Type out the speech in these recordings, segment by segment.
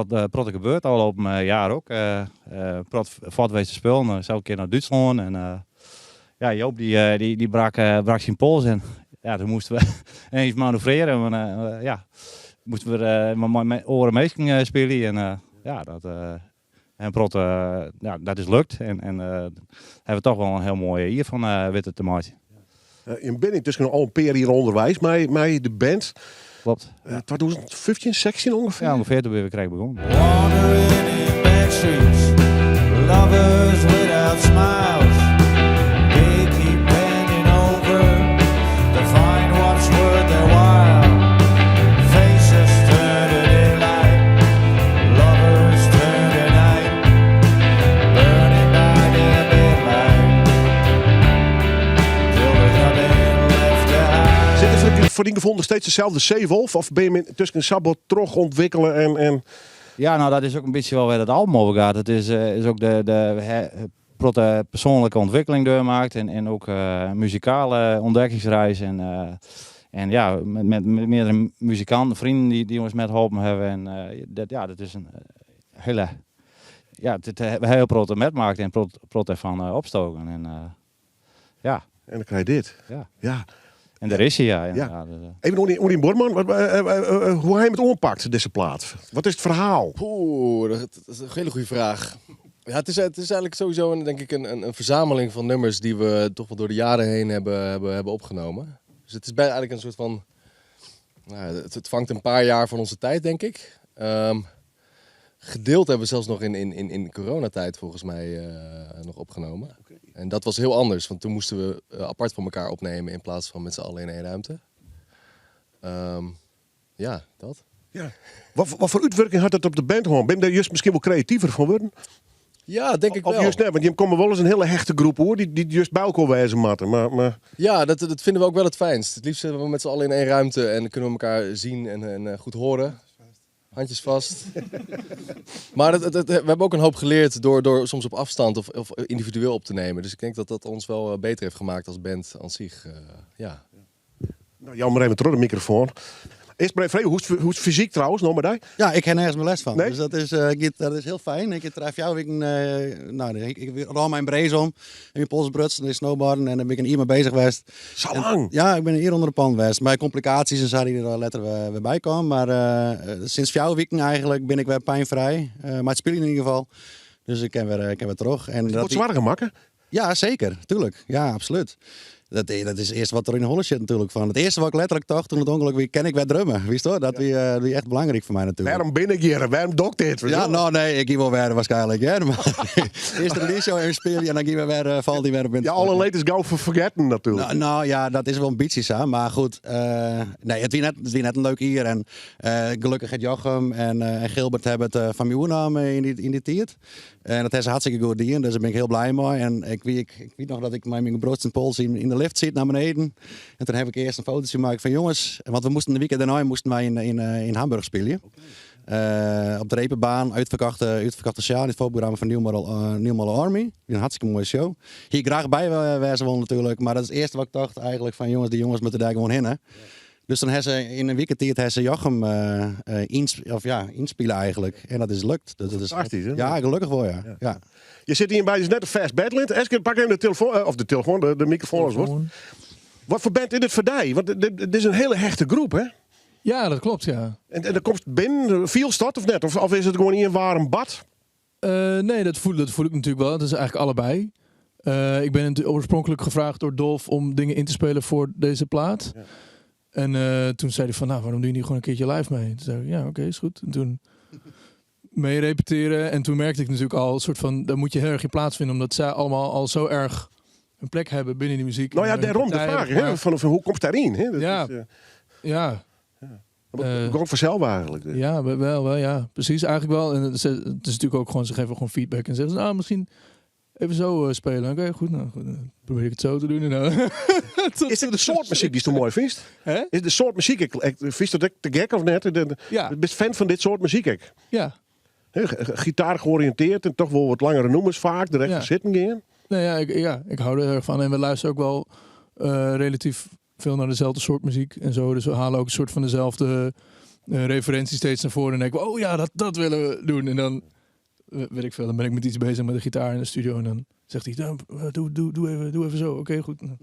Prot, protte gebeurd ôflopen jaar ook. Prot fuort west te spullen. Sels in kear nei Dútslân. En ja, Joop dy brak syn pols en ja, toen moasten we eens manoeuvrearje. Want ja, moasten we mei oare minsken spylje. En ja, dat en protte, ja, dat is lukt. En hawwe we toch wol in hiel moai jier fan witten te meitsjen. Jim binne yntusken al in pear jier ûnderweis mei de band. Klopt. 2015, 16 ûngefear? Ja, ûngefear, doe binne we krekt begûn. Wandering in back streets, lovers without smiles. They keep bending over to find what's worth their while. Faces turn to daylight, lovers turn to night, burning by their bedlight till there's nothing left to hide. Sit der foar dyn gefoel noch steeds deselde Seewolf? Of binne jim yntusken sa bot trochûntwikkele en Ja, no dat is ek in bytsje wol wêr't it album oer giet. It is ek de protte persoanlike ûntwikkeling trochmakke en ek muzikale ûntdekkingsreis. En ja, met meardere muzikanten, freonen dy't ús met holpen hawwe. En dat, ja, dat is in hiele, ja, it hiel protte metmakke en protte fan opstoken. En ja. En dan krije je dit. Ja. Ja. En dêr is hy, ja. Ja. Even oer dyn buorman. Hoe ha jim it oanpakt, dizze plaat? Wat is it ferhaal? Poeh, dat is in hiele goede fraach. Ja, het is eigenlijk sowieso een, denk ik, een verzameling van nummers die we toch wel door de jaren heen hebben opgenomen. Dus het is bijna eigenlijk een soort van, nou, het vangt een paar jaar van onze tijd, denk ik. Gedeeld hebben we zelfs nog in coronatijd volgens mij nog opgenomen. En dat was heel anders, want toen moesten we apart van elkaar opnemen in plaats van met z'n allen in één ruimte. Ja, dat. Ja. Wat foar útwurking hat dat op de band hân? Binne dêr just miskien wol kreativer fan wurden? Ja, denk ik Of wel. just net, want jim komme wolris in hiele hechte groep oer dy't just by elkoar wêze moatte. Maar Ja, dat vinden we ook wel het fijnst. Het liefst zitten we met z'n allen in één ruimte en kunnen we elkaar zien en goed horen. Handjes vast. Maar we hebben ook een hoop geleerd door soms op afstand of individueel op te nemen. Dus ik denk dat dat ons wel beter heeft gemaakt als band an sich. Ja. Nou, jammer even terug de microfoon. Earst mar even frege, hoe is it fysyk trouwens, no mei dy? Ja, ik ha nergens mear lêst fan. Nee? Dus dat is hiel fijn. Ik tref jou nou, ik rol myn brace om. En myn pols brutsen, is snowboarden en dêr bin ik in jier mei beuzich west. Sa lang? Ja, ik bin in jier ûnder de pannen west. Mei komplikaasjes en sa dy't der letter wer by kamen. Mar sûnt 4 wiken eigentlik bin ik wer pynfrij. Mei it spyljen yn ieder gefal. Dus ik kin wer troch. En Wat dat soargen makke? Ja, seker. Tuerlik. Ja, absolút. Dat is it earste wat der yn 'e holle sit natuerlik. Fan. It earste wat ik letterlik tocht doe't it ûngelok wie, kin ik wer drumme? Witsto? Dat wie echt belangryk foar my natuerlik. Wêrom bin ik hjir? Wêrom doch ik dit? Ja, no nee, ik gean wol wer wierskynlik. Ja. Mar earst de release show even spylje en dan gean we wer, falt dy wer op in. Ja, alle leed is gau fergetten natuerlik. No ja, dat is wol in bytsje sa. Mar goed, nee, it wie net in leuk jier. En gelokkich hat Jochem en Gilbert hawwe it fan my oernommen yn dy tiid. En dat hawwe se hartstikke goed dien, dus dêr bin ik hiel bliid mei. En ik wit noch dat ik mei myn brutsen pols yn de lift siet nei beneden. En doe ha ik earst in foto'tsje makke fan jonges, want we moasten de wike dêrnei moasten wy yn Hamburg spylje. Op de Reeperbaan, útferkochte show, it foarprogramma fan New Model Army. In hartstikke moaie show. Hie ik graach by wêze wollen natuerlik, mar dat is it earste wat ik tocht eigentlik fan jonges, dy jonges moatte dêr gewoan hinne. Dus dan hawwe se yn in wike tiid hawwe se Jochem of ja, ynspile eigentlik. En dat is lukt. Dat is Fantastysk, hè? Ja, gelokkich wol, ja. Ja. Je sitte hjir by dus net in fêst bandlid. Eske, pak even de telefoan, of de telefoan, de microfoon as wat. Wat foar band is dit foar dy? Want dit is in hiele hechte groep, hè? Ja, dat klopt, ja. En dan komst binnen, fielst dat of net? Of is it gewoan ien waarm bad? Nee, dat voel ik natuurlijk wel. Het is eigenlijk allebei. Ik ben natuurlijk oorspronkelijk gevraagd door Dolf om dingen in te spelen voor deze plaat. En toen zei hij van, nou, waarom doe je niet gewoon een keertje live mee? Toen zei ik, ja, oké, is goed. En toen mee repeteren. En toen merkte ik natuurlijk al, een soort van, daar moet je heel erg je plaats vinden. Omdat zij allemaal al zo erg een plek hebben binnen die muziek. Nou ja, En hun daarom de partij vraag, hebben hè? gemaakt. Van hoe komt het daarin? Hè? Dat is Dat komt vanzelf eigenlijk. Dus. Ja, wel, ja. Precies, eigenlijk wel. En het is natuurlijk ook gewoon, ze geven gewoon feedback en zeggen ze, nou, misschien even zo spelen. Oké, goed, nou, goed, dan probeer ik het zo te doen. En dan tot Is dit de soort muziek dy'tsto moai fynst? Hè? Is de soort muziek, fynst dat ek te gek of net? Ja. Bist fan fan dit soart muzyk ek? Ja. Hè, gitaar georiïntearre en dochs wol wat langere nûmers faak, direkt sitten gean. Nee, ja, ik hou er heel erg van. En we luisteren ook wel relatief veel naar dezelfde soort muziek en zo. Dus we halen ook een soort van dezelfde een referentie steeds naar voren en denk ik, oh ja, dat, dat willen we doen. En dan, weet ik veel, dan ben ik met iets bezig met de gitaar in de studio en dan zegt hij, "Nou, doe, doe, doe even zo. Oké, goed. Nou,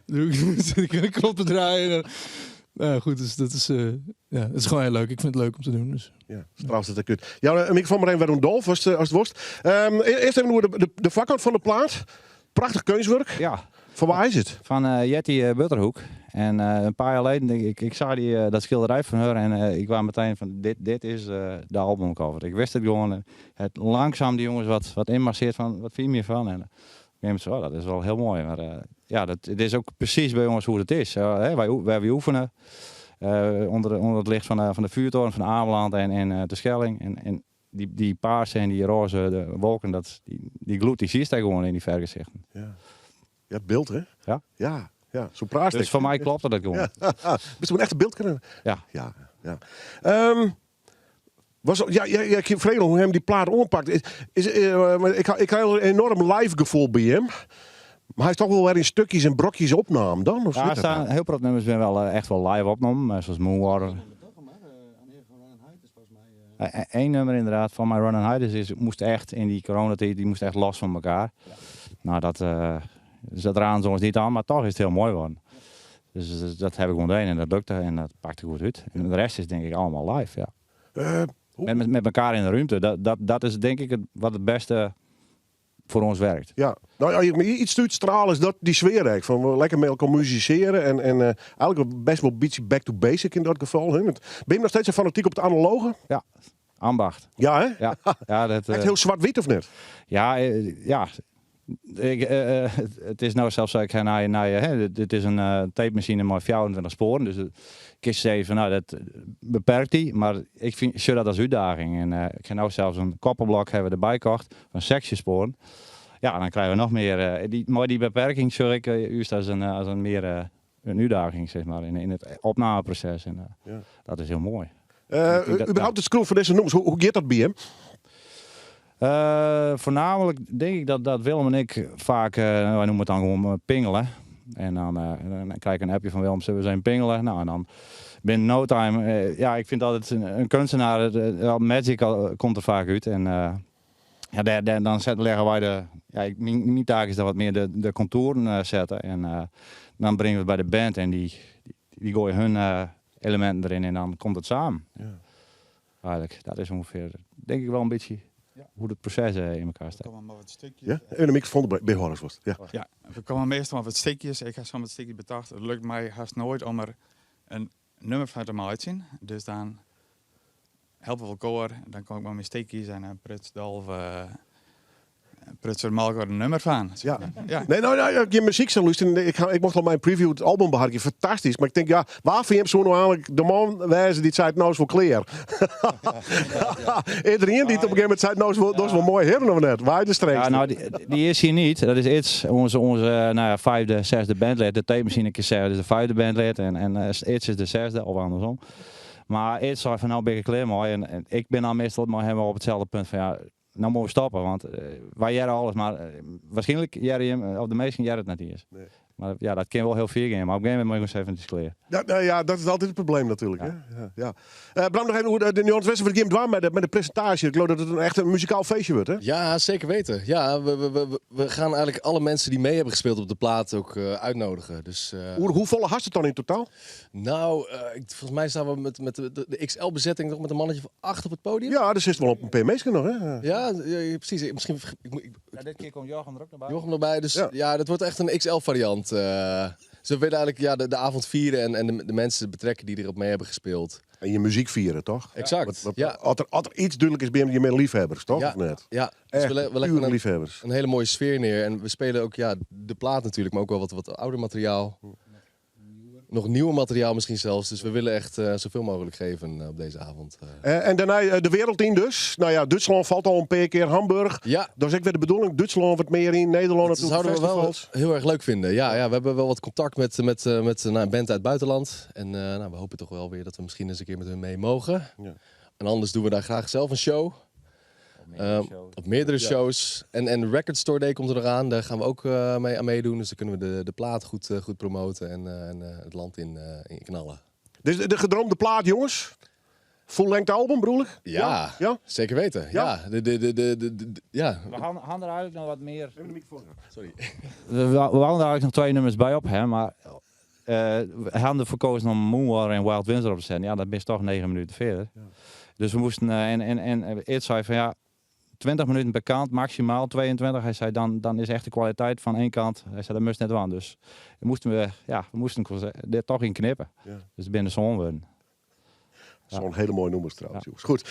doe ik, zit ik een knop te draaien. En dan, nou goed, dus dat is, ja, het is gewoon heel leuk. Ik vind het leuk om te doen. Dus. Ja, trouwens, dat kut. Ja, een microfoon maar even weer een Dolf, als het worst. Eerst even over de vakkant van de plaat. Prachtig kunstwerk. Ja. Van waar is het? Van Jetty Butterhoek. En een paar jaar geleden, ik zag dat schilderij van haar en ik kwam meteen van dit is de albumcover. Ik wist het gewoon. Het langzaam die jongens wat inmarcheert van, wat vind je hiervan? En ik neem het zo, oh, dat is wel heel mooi. Maar ja, het is ook precies bij jongens hoe het is. Hè, wij oefenen onder het licht van de vuurtoren van Ameland en de Schelling. En die paarse en die roze de wolken, die gloed, die zie je daar gewoon in die vergezichten. Ja. Ja, het beeld, hè? Ja. Ja, ja, zo prachtig. Dus voor mij klopt dat gewoon. Ja. Bist du een echte beeldkenner? Ja. Ja, ja. Was, ja, ja, ja, ik vrees hoe hem die plaat oppakt. Ik heb een enorm live gevoel bij hem. Maar hij is toch wel weer in stukjes en brokjes opname dan? Of Ja, zit er dat staan nou? heel veel nummers zijn wel echt wel live opgenomen, zoals Moonwater. Eén nummer inderdaad van My Run and Hide moest echt in die coronatijd, die moest echt los van elkaar. Nou, dus dat raden ze ons niet aan, maar toch is het heel mooi geworden. Dus dat heb ik gewoon en dat lukte en dat pakte goed uit. En de rest is denk ik allemaal live, ja. Hoe? Met elkaar in de ruimte, dat is denk ik wat het beste voor ons werkt. Ja, nou, ja, je, iets stuurt stralen is dat die sfeer eigenlijk. Van we lekker met elkaar musiceren en eigenlijk best wel een beetje back to basic in dat geval. Hè? Want ben je nog steeds zo fanatiek op het analoge? Ja, ambacht. Ja, hè? Ja, ja, dat, Echt heel zwart-wit of net? Ja, ja. Het is nou zelfs zo, ik ga naar je, naar je, hè, dit is een tape machine met 24 sporen. Dus ik is even, nou, dat beperkt die. Maar ik vind, zie dat als uitdaging. En ik ga nou zelfs een koppelblok hebben we erbij gekocht van sectiesporen. Ja, dan krijgen we nog meer. Maar die beperking, sorry, ik juist als een meer een uitdaging, zeg maar, in het opnameproces. En dat is heel mooi. Ik denk dat, Überhaupt het screw van deze nummers, hoe gaat dat bij hem? Voornamelijk denk ik dat Willem en ik vaak, wij noemen het dan gewoon pingelen. En dan krijg ik een appje van Willem, zullen we zijn pingelen? Nou, en dan binnen no time, ja, ik vind altijd een kunstenaar, wel magic al, komt er vaak uit. En ja, daar, daar, dan zet, leggen wij de, ja, ik, mijn, mijn taak is dan wat meer de contouren zetten. En dan brengen we het bij de band en die gooien hun elementen erin en dan komt het samen. Eigenlijk, dat is ongeveer, denk ik wel een beetje hoe het proces in elkaar staat. Er komen maar wat stukjes. Ja? En de microfoon erbij, bij Horus was het. Ja. Ja, we komen meestal maar wat stukjes. Ik heb soms wat stukjes bedacht. Het lukt mij haast nooit om er een nummer van te maken. Dus dan helpen we elkaar. Dan kom ik maar met stukjes en dan pruts Dolf pruts er maar een nummer van. Ja. Ja. Nee, nou, nou, je muziek zo luisteren. Ik mocht al mijn preview het album beharken. Fantastisch. Maar ik denk, ja, waar vind je hem zo nou eigenlijk de man wijzen die het zei, nou is wel clear. Iedereen die het op een gegeven moment zei, nou is wel, dat is wel mooi, hè, nog net. Waar de streek. Ja, nou, die is hier niet. Dat is iets. Onze nou ja, vijfde, zesde bandlid. De tape machine cassette is de vijfde bandlid. En It's is de zesde, of andersom. Maar It's zei van, nou ben ik klaar, mooi. En ik ben dan meestal maar helemaal op hetzelfde punt van, ja, nou moeten we stoppen, want wij jaren alles, maar waarschijnlijk jaren hem of de meesten jaren het niet eens. Nee. Maar ja, dat kan wel heel veel gaan, maar op een gegeven moment moet je eens even het is klaar. Ja, nou ja, dat is altijd het probleem natuurlijk. Hè? Ja, ja. Bram, nog even hoe de Nuance Westen van de Game met de presentatie. Ik geloof dat het echt een muzikaal feestje wordt, hè? Ja, zeker weten. Ja, we gaan eigenlijk alle mensen die mee hebben gespeeld op de plaat ook uitnodigen. Dus Hoe volle had het dan in totaal? Volgens mij staan we met de X L-bezetting nog met een mannetje van 8 op het podium. Ja, er zit wel op een P Meeske nog, hè? Ja, ja, ja, precies. Misschien verge-, ik moet, ik, Ja, dit keer komt Jochem er ook nog bij. Jochem erbij, dus Ja. ja, dat wordt echt een X L-variant. Dus we willen eigenlijk, ja, de avond vieren en de mensen betrekken die erop mee hebben gespeeld. En je muziek vieren, toch? Exact, Want ja. als er iets duidelijk is, ben je meer liefhebbers, toch? Ja, Of net? ja. Dus Echt, we leggen pure liefhebbers. een hele mooie sfeer neer. En we spelen ook, ja, de plaat natuurlijk, maar ook wel wat ouder materiaal. Nog nieuwer materiaal misschien zelfs. Dus we willen echt zoveel mogelijk geven op deze avond. En daarna de wereld in dus. Nou ja, Duitsland valt al een paar keer. Hamburg. Ja. Dat is ook weer de bedoeling. Duitsland wat meer in. Nederland Dat natuurlijk. zouden we wel festivals. heel erg leuk vinden. Ja, ja, we hebben wel wat contact met een band uit het buitenland. En we hopen toch wel weer dat we misschien eens een keer met hun mee mogen. En anders doen we daar graag zelf een show. Op meerdere shows. Op meerdere shows. En Record Store Day komt er eraan. Daar gaan we ook aan meedoen. Dus dan kunnen we de plaat goed promoten en het land in knallen. Dus de gedroomde plaat, jongens? Full-length album, bedoel ik? Ja, Ja? zeker weten. Ja? Ja, de, ja. We hadden er eigenlijk nog wat meer. Sorry. We hadden er eigenlijk nog twee nummers bij op, hè, maar we hadden ervoor gekozen om Moonwater en Wild Winds erop te zetten. Ja, dat is toch 9 minuten verder. Dus we moesten, en Ed zei van ja, 20 minuten per kant, maximaal 22. Hij zei dan is echt de kwaliteit van één kant. Hij zei dat moest net aan. Dus we moesten we, ja, we moesten dit toch in knippen. Ja. Dus binnen zo'n worden. Zo'n hele mooie nummers trouwens, jongens. Goed.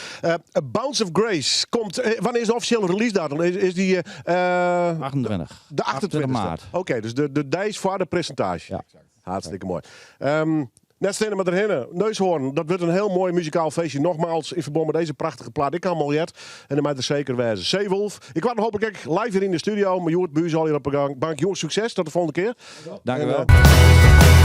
A Bounce of Grace komt... wanneer is de officiële release datum? Is die... 28. De 28 maart. Oké, dus de days voor de presentatie. Ja. Hartstikke mooi. Net stenen met erheen. Neushoorn, dat wordt een heel mooi muzikaal feestje. Nogmaals, in verband met deze prachtige plaat. Ik kan Moljet en de mij er zeker wijzen. Zeewolf. Ik kwam hopelijk live hier in de studio. Maar Joert Buus al hier op de gang. Bank, jongens, succes. Tot de volgende keer. Dank u wel. En,